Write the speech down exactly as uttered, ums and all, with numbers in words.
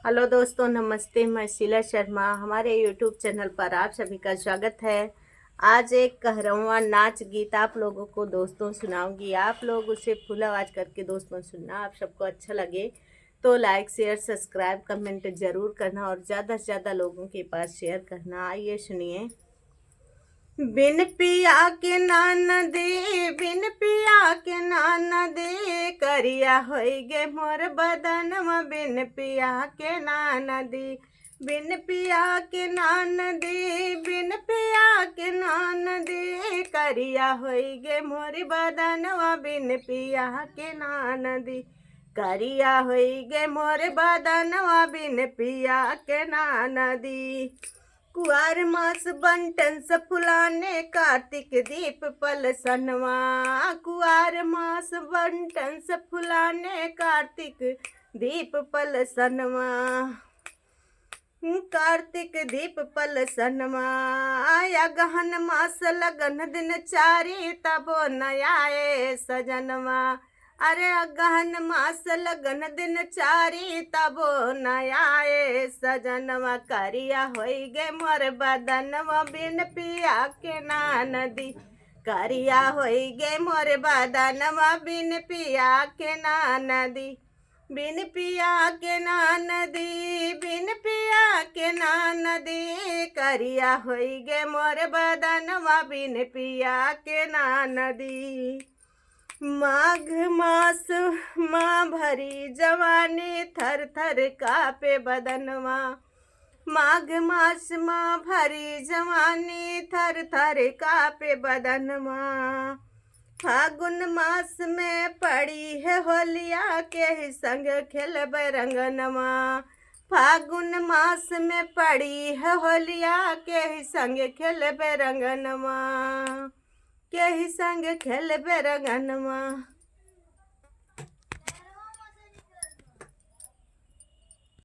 हेलो दोस्तों, नमस्ते, मैं शीला शर्मा। हमारे YouTube चैनल पर आप सभी का स्वागत है। आज एक कहरवा नाच गीत आप लोगों को दोस्तों सुनाऊंगी। आप लोग उसे फुल आवाज़ करके दोस्तों सुनना। आप सबको अच्छा लगे तो लाइक, शेयर, सब्सक्राइब, कमेंट जरूर करना और ज़्यादा से ज़्यादा लोगों के पास शेयर करना। आइए सुनिए। बिन पिया के ना नदी, बिन पिया के ना नदी, करिया होई गे मोर बदनवा। बिन पिया के ना नदी, बिन पिया के ना नदी, बिन पिया के ना नदी, करिया होई गे मोर बदनवा। बिन पिया के ना नदी, करिया होई गे मोर बदनवा। बिन पिया के ना नदी। कुआर मास बंटन से फुलाने, कार्तिक दीप पलसनवा। कुआर मास बंटन से फुलाने, कार्तिक दीप पलसनवा। कार्तिक दीप पलसनवा। अगहन मास लगन दिन चारी, तबो न आए सजनवा। अरे अगहन मास लगन दिन चारी, तबो न आए सजनवा। करिया होई गे मोर बदनवा, बिन पिया के ना नदी। करिया होई गे मोर बदनवा, बिन पिया के ना नदी। बिन पिया के ना नदी, बिन पिया के ना नदी, करिया होई गे मोर बदनवा। बिन पिया के ना नदी। माघ मास मा भरी जवानी, थर थर कापे बदनवा। माघ मास मा भरी जवानी, थर थर कापे बदनवा। फागुन मास में पड़ी है होलिया, केही संग खेलबे रंगनवा। फागुन मास में पड़ी है होलिया, केही संग खेलबे रंगनवा। केही संग खेलबे रंगनवा।